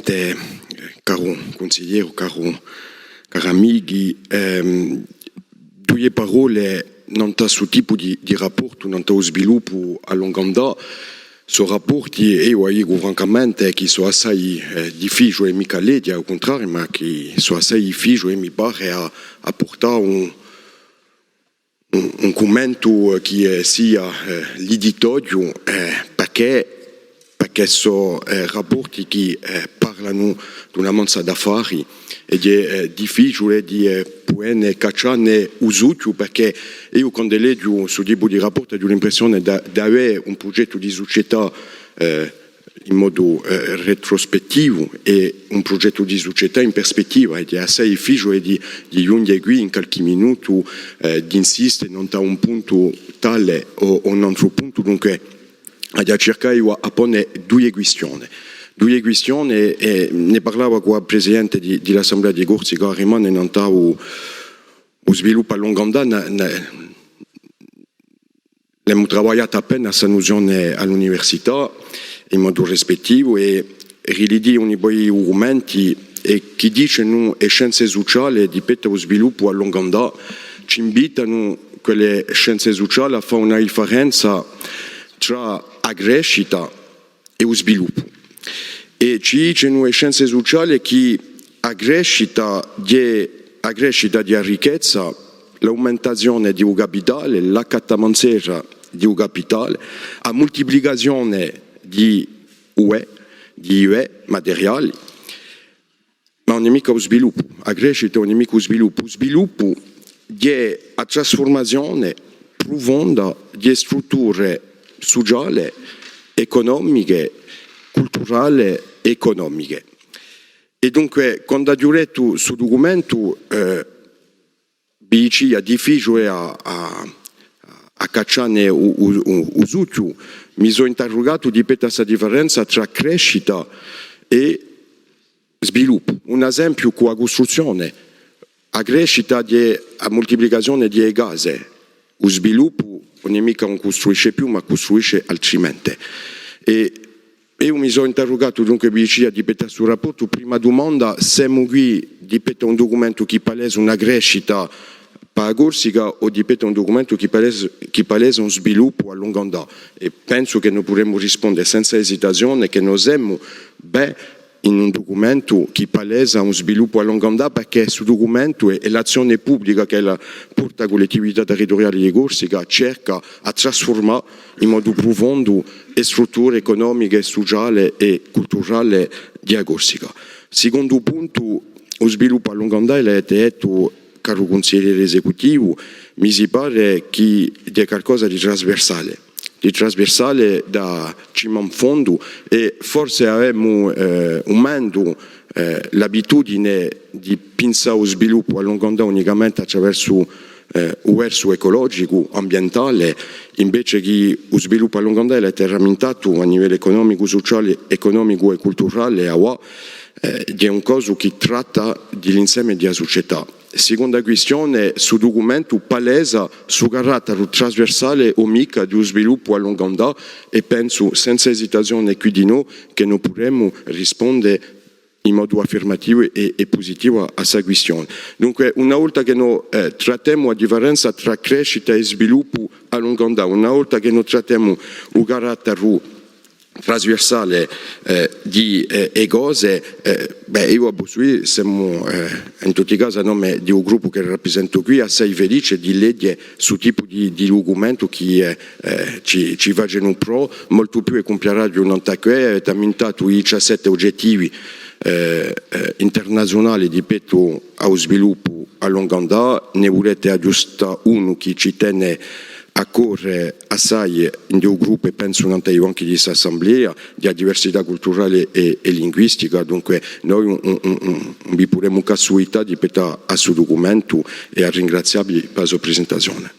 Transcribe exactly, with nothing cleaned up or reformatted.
Te, caru cunsiglieru, caru, cari amichi, ehm, duie parolle nant'à stu tipu di, di rapportu, nant'à u sviluppu à longu andà. Sò rapporti, eiu a dicu francamente, chì sò assai, eh, difficiuli, micca leghji, à u cuntrariu, ma chì sò assai difficiuli, mi pare, à, à purtà un, un, un cummentu, eh, chì, eh, sia, eh, liditoriu, eh, perchè, perchè sò, eh, rapporti chì, eh, parlanu d'una manza d'affari è hè, eh, difficiule di, eh, pudè ne caccià ne u suchju, perchè eiu, quand'e leghju stu tipu di rapportu, aghju l'impressione d'a-, d'avè un prughjettu di sucietà, eh, in modu, eh, retrospettivu è un prughjettu di sucietà in perspettiva, è hè assai difficiule di, di ghjunghje quì in qualchì minutu, eh, d'insiste nant'à un puntu tale o, o un antru puntu. Dunque, aghju à circà eiu à, à pone duie quistione. Duie quistione, è ne parlava cù a presidente di, di l'Assemblea di Corsica, Arimane, nant'à u, u sviluppu à longu andà, na, na, l'emu travagliata appena sta nuzione à l'università, in modu rispettivu, è rilidì uni pochi ducumenti, è chì dicenu e scienze suciale di pettu à u sviluppu à longu andà, ci invitanu quelle scienze suciale à fà una differenza trà a crescita è u sviluppu. È ci dicenu e scienze suciale chì a crescita di, a crescita di a ricchezza, l'aumentazione di u capitale, l'accattamanzera di u capitale, a multiplicazione di u bè, di i bè materiali, ma ùn hè micca u sviluppu. A crescita ùn hè micca u sviluppu. U sviluppu hè a trasfurmazione prufonda di e strutture suciale, ecunomiche, culturale è ecunomiche. È dunque, quand'aghju lettu stu ducumentu, eh, vi dicia, hè difficiule à, à, à caccià ne u, u, u, u suchju, mi sò interrugatu di pettu à sta differenza trà crescita è sviluppu. Un esempiu cù a custruzzione. A crescita hè a multiplicazione di e case. U sviluppu ùn hè micca ùn custruisce più, ma custruisce altrimente. È eiu mi sò interrugatu, dunque, vi dicia, di pettu à stu rapportu. Prima dumanda, semu quì di pettu à un ducumentu chì palesa una crescita pà a Corsica o di pettu à un ducumentu chì palesa, chì palesa un sviluppu à longu andà? È pensu chì no pudemu risponde senza esitazione chì no semu bè in un ducumentu chì palesa un sviluppu à longu andà, perchè stu ducumentu è, è l'azzione publica ch'ella porta a Cullettività Territuriale di Corsica, cerca à trasfurmà in modu prufondu e strutture ecunomiche, suciale è culturale di a Corsica. Sicondu puntu, u sviluppu à longu andà, l'avete dettu, caru cunsigliere esecutivu, mi si pare chì hè calcosa di trasversale, di trasversale da cima in fondu, è forse avemu, eh, un mendu, eh, l'abitudine di pinsà à u sviluppu à longu andà unicamente attraversu, eh, u versu eculogicu, ambientale, invece chì u sviluppu à longu andà, l'avete ramintatu, à livellu ecunomicu, suciale, ecunomicu è culturale, avà, eh, hè un cosu chì tratta di l'inseme di a sucietà. Siconda quistione, stu ducumentu palesa stu carattaru trasversale o micca di u sviluppu à longu andà, è pensu senza esitazione quì dinò chì no pudemu risponde in modu affirmativu è, è pusitivu à, à sta quistione. Dunque, una volta chì no, eh, trattemu a differenza trà crescita è sviluppu à longu andà, una volta chì no trattemu u carattaru trasversale, eh, di, eh, e cose, eh, bè, eiu a possu dì, semu, eh, in tutti i casi, à nome di u gruppu chì raprisentu quì, assai felice di leghje stu tipu di, di ducumentu chì, eh, eh, ci, ci facenu prò, moltu più è cumpiaraghju nant'à què, avete ammintatu i diciassette ugettivi, eh, eh, internaziunali di pettu à u sviluppu à longu andà, ne vulete aghjustà unu chì ci tene à core assai in u gruppu, è pensu nant'à i banchi di st'assemblea, di a diversità culturale è, è linguistica, dunque noi ùn, ùn, ùn, ùn vi pudemu chè suità di pettu à stu ducumentu è à ringrazià vi pà a so presentazione.